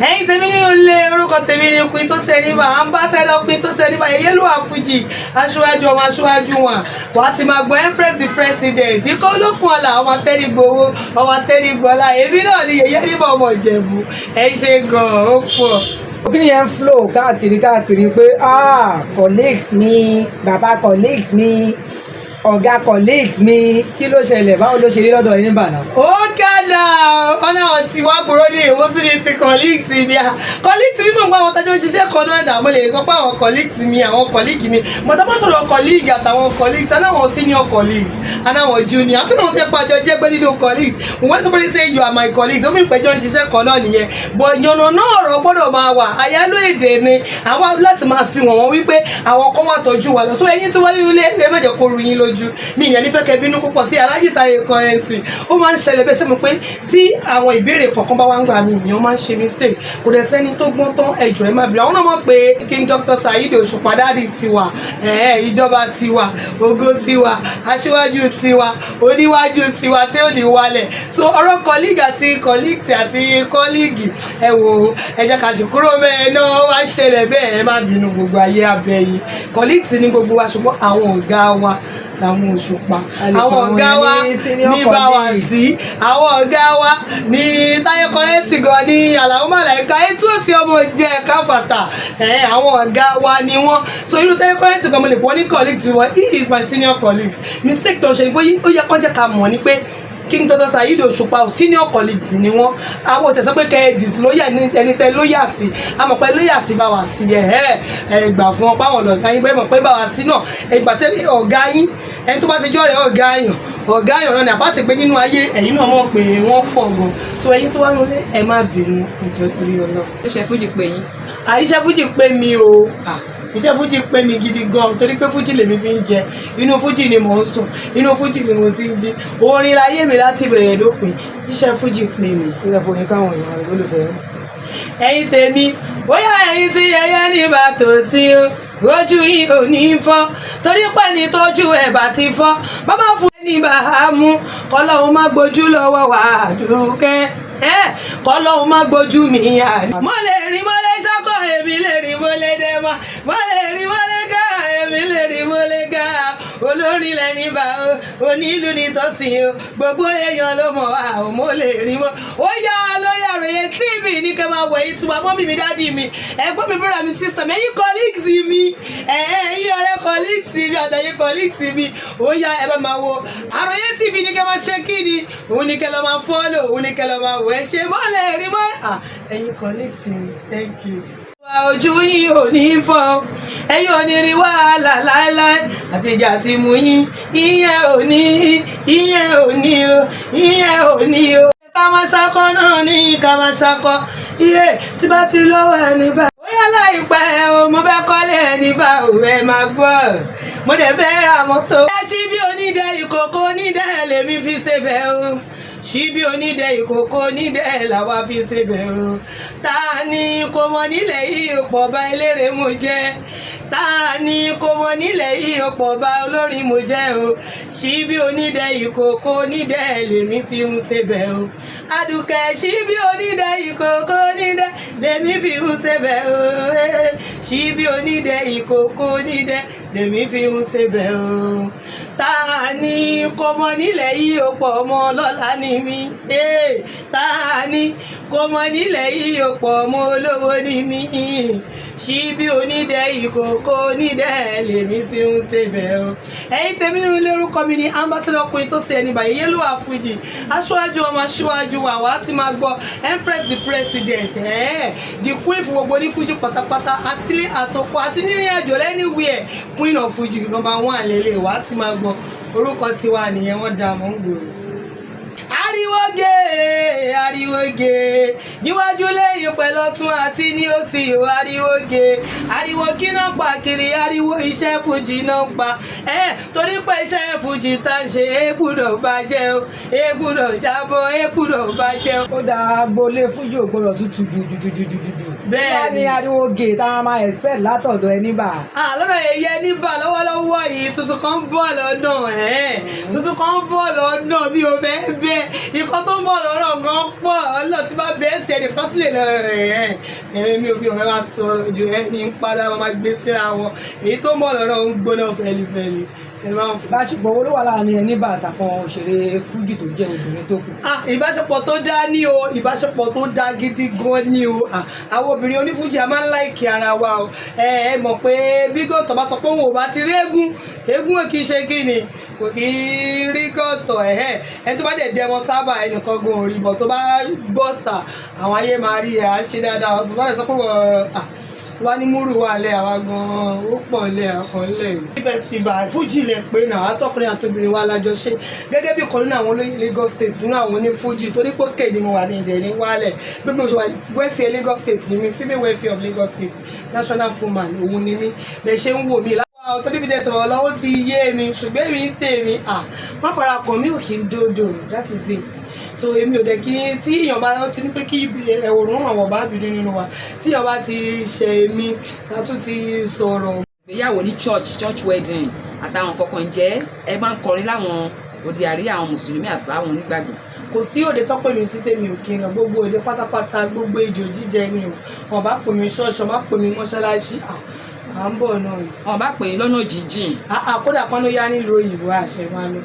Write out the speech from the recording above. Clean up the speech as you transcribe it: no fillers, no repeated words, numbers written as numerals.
Ẹ̀yin tèmi nínú ilé, orúkọ tèmi ni Queen tó ṣe níbà, ambassador Queen tó ṣe níbà, Yèyélúwà Fújì, aṣíwájú ọmọ aṣíwájú wọn. Wàá ti máa gbọ́ Empress the President, ikọ̀ olókùn ọ̀la, ọmọ tẹ́lí gbowó, ọmọ tẹ́lí gbọ́lá. Èmi náà ni Yèyé níbà, ọmọ Ìjẹ̀bú. Ẹ ṣe gan-an, ó pọ̀. Kí ni yẹn ń flow káàkiri káàkiri pé, ah, colleagues mi, bàbá colleagues mi, ọ̀gá colleagues mi, kí ló ṣẹlẹ̀? Báwo ló ṣe rí lọ́dọ̀ yín níbà náà? Ó gàdà ọ̀nà àwọn tí wàá gbòòrò ní èwo tún ní ti colleagues mi. À, colleagues mi, mọ̀ nípa àwọn tájọ́ ń ṣiṣẹ́ kan náà dà. Mo lè sọ pé àwọn colleagues mi, àwọn colleague mi, mo tá bá sọ̀rọ̀ colleague àtàwọn colleagues, aláwọn senior colleagues, aláwọn junior, àti àwọn tẹ́ pàjọ jẹ́ pé nínú colleagues. When somebody say you are my colleagues, ó mì pẹ́jọ́ ń ṣiṣẹ́ kan náà nìyẹn. But yànnà náà, ọ̀rọ̀ gbọ́dọ̀ máa wà, àyálò èdè ni àwọn láti máa fi wọ̀n wọ́n wípé àwọn kan wà tọ́jú wa lọ. So ẹ̀yin tí wọ́n nínú ilé, ẹ má jẹ́ kó ru yín lójú mi. Ìyẹn nífẹ̀ẹ́ kẹ́ bínú púpọ̀ sí Alhaji Taye Currency. Ó máa ń ṣẹlẹ̀ bẹ́ẹ̀. Ṣe mọ̀ pé tí àwọn ìbéèrè kọ̀ọ̀kan bá wá ń gbà mí, èèyàn máa ń ṣe mistake. Kò dẹ̀ sẹ́ni tó gbọ́n tán. Ẹjọ́, ẹ má bínú. Àwọn náà mọ̀ pé King Dr. Saheed Òṣùpá, daddy tiwa, ìjọba tiwa, ògo tiwa, aṣíwájú tiwa, oníwájú tiwa tí ò ní wálẹ̀. So ọ̀rọ̀ colleague àti colleague àti colleague, ẹ wò ó, ẹ jẹ́ ká sì kúrò bẹ́ẹ̀ náà. Ó wá ṣẹlẹ̀ bẹ́ẹ̀, ẹ má bínú. Gbogbo ayé abẹ́yìn, colleagues ní gbogbo wa, ṣùgbọ́n àwọn ọ̀gá wa làwọn Òṣùpá. A lè àwọn pa àwọn ọ̀gá wa ní senior ní báwa colleagues. Sí àwọn ọ̀gá wa ní Táyé Currency gan ní Àlàó Màláíkà, ètò òsì ọmọ jẹ káfàtà ẹ̀, àwọn ọ̀gá wa ni wọ́n. So irú Táyé Currency gan, mo lè pọ̀ ní colleagues wọn. He is my senior colleagues. Mistake tó ṣe ni pé ó yẹ kó jẹ́ ká mọ̀ ni pé King Dr. Saheed Òṣùpá ò, senior colleagues ni wọ́n. Àwọn ò tẹ̀sán pé kẹ́ ẹ disloyal ní ẹni tẹ́ loyal sí. A mọ̀ pé loyal sí bá wà sí ẹ̀ ẹ̀ ẹ̀ gbà fún ọ páwọn ọ̀gá yín bẹ́ẹ̀ mọ̀ pé bá wà sí náà ìgbà tẹ́ ọ̀gá yín, ẹni tó bá ti jọ́rẹ̀ẹ́ ọ̀gá yàn, ọ̀gá yàn náà ni. Àbá sì pé nínú ayé, ẹ̀yin náà mọ̀ pé wọ́n pọ̀ gan. So ẹ̀yin tí wọ́n ń lé, ẹ má bínú, ẹjọ́ torí Ọlọ́run. Iṣẹ́ fújì pé yín? Àìṣẹ́ fújì pé mi o. Ah, iṣẹ́ fújì pé mi gidi gan, torí pé fújì lèmi fi ń jẹ, inú fújì ni mò ń sùn, inú fújì ni mo ti ń jí. Orin láyé mi láti ìbẹ̀rẹ̀ dópin. Iṣẹ́ fújì pé mi. Ó yẹ fún yín káwọn èèyàn olólùfẹ́ yín. Ẹ̀yin tèmi, bóyá ẹ̀yin tí ẹyẹ ní bá tò sí o, ojú yìí ò ní fọ́, torí pé ní tójú ẹ̀ bá ti fọ́, bàbá fún ẹni bá a mú. Kọ́lọ́hún má gbójú lọ́wọ́ wà á dúkẹ́ ẹ, kọ́lọ́hún má gbójú mi à. Mo lè rí, mo lè ṣọ́kọ̀, èmi lè rí, mo lè dẹ́mọ̀, mo lè rí, mo lè gá, èmi lè rí, mo lè gá. Olórin lẹni bá o, onílù ní tọ́sìn o, gbogbo èèyàn ló mọ̀ àwọn. Mo lè rí mọ́. Ó yá, lórí Àròyé TV ní kẹ́ máa wẹ̀ yìí tiwa. Mummy mi, daddy mi, ẹ̀gbọ́n mi, brother mi, sister mi, ẹ̀yin colleagues mi, ẹ̀yin ọ̀rẹ́ colleagues mi àtẹ̀yin colleagues mi, ó yá, ẹ bá máa wo Àròyé TV ní kẹ́ máa ṣe kí ni òun ní kẹ́ lọ máa follow, òun ní kẹ́ lọ máa wò. Ẹ ṣe, mọ́ lè rí mọ́. Ẹ̀yin colleagues mi, thank you. Ojú yín ò ní fọ́, ẹ̀yin ò ní rí wàhálà láéláé àti ìjà tí mú yín. Ìyẹn ò ní, ìyẹn ò ní o, ìyẹn ò ní o. Ká máa ṣakọ náà ní ká máa ṣakọ iye tí bá ti lọ́wọ́ ẹni bá. Bóyá láìpẹ́ o, mo fẹ́ kọ́lé ẹni bá ò, ẹ máa gbọ́, mo dẹ̀ fẹ́ ra mọ́tò. Ṣíbí onídẹ, ìkòkò onídẹ lèmi fi ṣe bẹ́ẹ̀ o. Ṣíbí onídẹ, ìkòkò onídẹ làwa fi ṣe bẹ́ẹ̀ o. Ta ni kò mọ̀ nílẹ̀ yìí pọ̀ bá eléré mo jẹ́? Ta ni kò mọ̀ nílẹ̀ yìí pọ̀ bá olórin mo jẹ́ o? Ṣíbí onídẹ, ìkòkò onídẹ lèmi fi ń ṣe bẹ́ẹ̀ o. Àdùkẹ́, ṣíbí onídẹ, ìkòkò onídẹ lèmi fi ń ṣe bẹ́ẹ̀ o. Ṣíbí onídẹ, ìkòkò onídẹ lèmi fi ń ṣe bẹ́ẹ̀ o. Ta ni kò mọ̀ nílẹ̀ yìí ó pọ̀ ọmọ ọlọ́lá ni mí? Ta ni kò mọ̀ nílẹ̀ yìí ó pọ̀ ọmọ olówó ni mí? Ṣíbí onídẹ, ìkòkò onídẹ lèmi fi ń ṣe bẹ́ẹ̀ o. Ẹ̀yin tèmi nínú ilé, orúkọ mi ni ambassador Queen tó ṣe ẹni báyìí, Yèyélúwà Fújì, aṣáájú ọmọ aṣáájú wa. Wàá ti máa gbọ́ Empress the President, the queen fún gbogbo ní fújì pátápátá, àtìlé àtọkọ àti nírìn àjò anywhere. Queen of Fuji number one lélẹ̀. Wàá ti máa gbọ́, orúkọ tiwa nìyẹn. Wọ́n dá mọ́ ń gbòòrò. Ariwo ge, ariwo ge, níwájú lẹ́yìn pẹ̀lú ọ̀tún àti ní òsì o. Ariwo ge, ariwo kí náà pa kiri? Ariwo iṣẹ́ fújì náà pa ẹ, torí pé iṣẹ́ fújì tá a ṣe é gbúdọ̀ bàjẹ́ o, é gbúdọ̀ jábọ́, é gbúdọ̀ bàjẹ́ o. Ó dáa, agboolé fújì ò gbọdọ̀ tutù jùjùjùjùjù. Bẹ́ẹ̀ Wá ní ni. ariwo gè tá a máa expect látọ̀dọ̀ ẹni bá? Lọ́dọ̀ èyí ẹni bà lọ́wọ́lọ́wọ́ yìí, tuntun kan ń bọ̀ lọ́nà ẹ̀, tuntun kan ń bọ̀ lọ́nà bí o bẹ́ẹ̀ bẹ́ẹ̀. Ikọ́ tó ń bọ̀ lọ́nà kan pọ̀ ọlọ́ tí bá bẹ́ẹ̀ sí ẹnìkan tí lè lọ. Ẹ mi ò fẹ́ máa sọ̀rọ̀ ju ẹ ní ń padà máa gbé síra wọn. Èyí tó mọ̀ lọ́nà ń gbóná fẹlifẹli, ẹ máa ń fún. Ìbáṣepọ̀ wo ló wà láàrin Ẹníbà àtàwọn òṣèré fújì tó jẹ́ obìnrin tó kù? Ah, ìbáṣepọ̀ tó dáa ní o, ìbáṣepọ̀ tó dáa gidi gan ní o. Ah, àwọn obìnrin onífújì, a máa ń like ara wa o. Ẹ mọ̀ pé bí gọ́tọ̀ bá sọ pé òun ò bá ti rí eégún, eégún ò kì í ṣe kí ni, kò kì í rí gọ́tọ̀. Ẹ̀hẹ́, ẹni tó bá dẹ̀ dẹmọ sábà, ẹnìkan gan ò rí bọ̀, tó bá bọ́sítà, àwọn ayé máa rí ẹ̀. À ń ṣe dáadáa. Bàbá rẹ̀ sọ pé wọ́n, ah, wá ní múrù wà lẹ́ àwa gan-an, ó pọ̀ lẹ́ àkàn lẹ̀. Festival fújì lẹ pé náà, atọ́kùnrin àtobìnrin wa lájọ ṣe gẹ́gẹ́ bí kan nínú àwọn olóyè Lagos State nínú àwọn onífújì, torí pé òkè ni mo wà ní ilẹ̀ ní wálẹ̀. Bí mo ṣe wà, welfare Lagos State ni mi, female welfare of Lagos State, national woman òun ni mí. Bẹ́ẹ̀ ṣe ń wò mí láwọn torí bí tẹ̀sán lọ́wọ́ ti yé mi, ṣùgbọ́n èmi ń tèmi à má fara kàn mí, ò kí ń dòdò. That is it. So èmi ò dẹ̀ kí tí èèyàn bá ti ní pé kí ẹ̀wòrán àwọn ọba bínú nínú wa, tí èèyàn bá ti ṣe èmi, ta tún ti sọ̀rọ̀. Ìgbéyàwó ní church, church wedding àtàwọn kankan, ǹjẹ́ ẹ máa ń kọrin láwọn òde àríyá àwọn mùsùlùmí àtàwọn onígbàgbọ́? Kò sí òde tọ́pẹ́ mi sí tèmi ò kí n lọ. Gbogbo òde pátápátá, gbogbo ìjò jíjẹ ni o. Wọn bá pè mí ṣọ́ọ̀ṣì, wọn bá pè mí mọ́ṣáláṣí, à ń bọ̀ náà ni. Wọn bá pè yín lọ́nà jíjìn? Kódà kan ló yá nílùú òyìnbó, àṣẹ máa lọ.